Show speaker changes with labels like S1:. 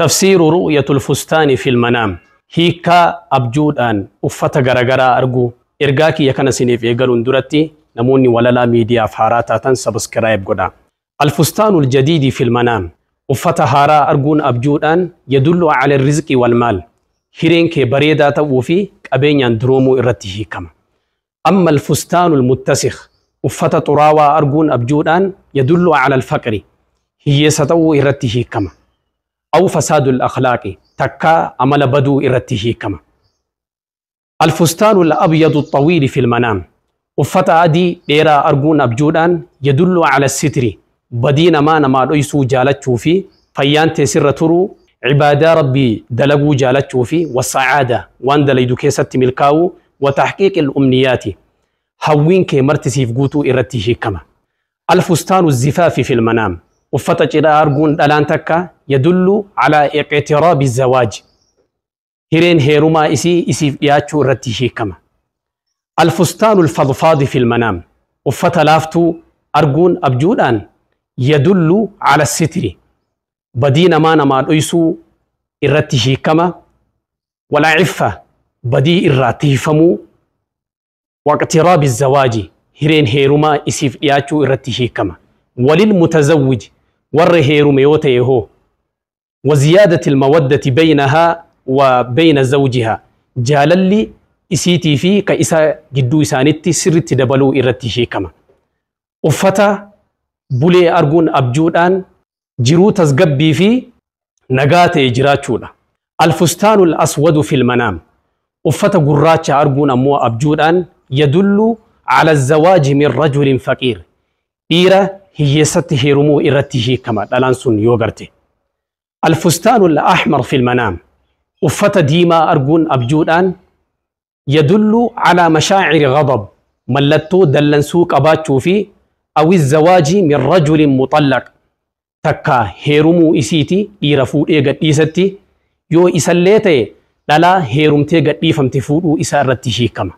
S1: Tafsiiru ru'yatul fustaani fil manaam. Hiikkaa abjuudhaan uffata garagaraa arguu. Ergaa kiyya kana isiniif eegaluun duratti namoonni Walalaa Miidiyaaf haaraa taatan subscribe godhaa. Alfustaanul jadiidi fil manaam. Uffata haaraa arguun abjuudhaan yadullu ala rizqi wal maal. Hireen kee bareedaa ta'uu fi qabeenyaan duroomuu irratti hiikama. Amma alfustaanul muttasikh. Uffata xuraawaa arguun abjuudhaan yadullu ala alfaqri. Hiyyeessa ta'uu irratti hiikama. Aw fasaadul akhlaaqi. Takkaa amala baduu irratti hiikama. Alfustaanul abyadu xawiili fil manaam. Uffata adii dheeraa arguun abjuudhaan yadullu ala sitri. Badii namaa namaa dhoysuu jaalachuu fi fayyaan teessirra turuu, cibaadaa Rabbii dalaguu jaalachuu fi wasacaada waan dalaydu keessatti milkaa'uu wa tahqiiqil umniyaati. Hawwiin kee marti siif guutuu irratti hiikama. Alfustaanu zifaafi fil manaam. Uffata cidhaa arguun dhalaan takka yadullu ala iqtiraabi zawaaj. Hireen heerumaa isii isiif dhiyaachuu irratti hiikama. Alfustaanu alfadfaadi fil manaam. Uffata laaftuu arguun abjuudhaan yadullu ala sitri. Badii namaa namaa dhoysuu irratti hiikama. Wala ciffa badii irraa tiifamuu. Waqtiraabi zawaaji hireen heerumaa isiif dhiyaachuu irratti hiikama. Walil mutazawwij warra heerume yoo ta'e hoo. Waziyaadati almawaddati baynahaa wa bayna zawjihaa jaalalli isiitii fi ka isa gidduu isaanitti sirritti dabaluu irratti hiikama. Uffata bulee arguun abjuudhaan jiruu tasgabbii fi nagaa ta'e jiraachuudha. Alfustaanul aswadu fil manaam. Uffata gurraacha arguun ammoo abjuudhaan yadullu ala zawaaji min rajulin faqiir. Dhiira hiyyeessatti heerumuu irratti hiikama dhalaan sun yoo garte. Alfustaanul ahmar fil manaam. Uffata diimaa arguun abjuudhaan yadullu ala mashaaciri ghadab. Mallattoo dallansuu qabaachuu fi awi zawaaji min rajulin muxallaq. Takka heerumuu isiiti dhiira fuudhee gadhiisatti yoo isallee ta'e dhalaa heerumtee gadhiifamte fuudhuu isaa irratti hiikama.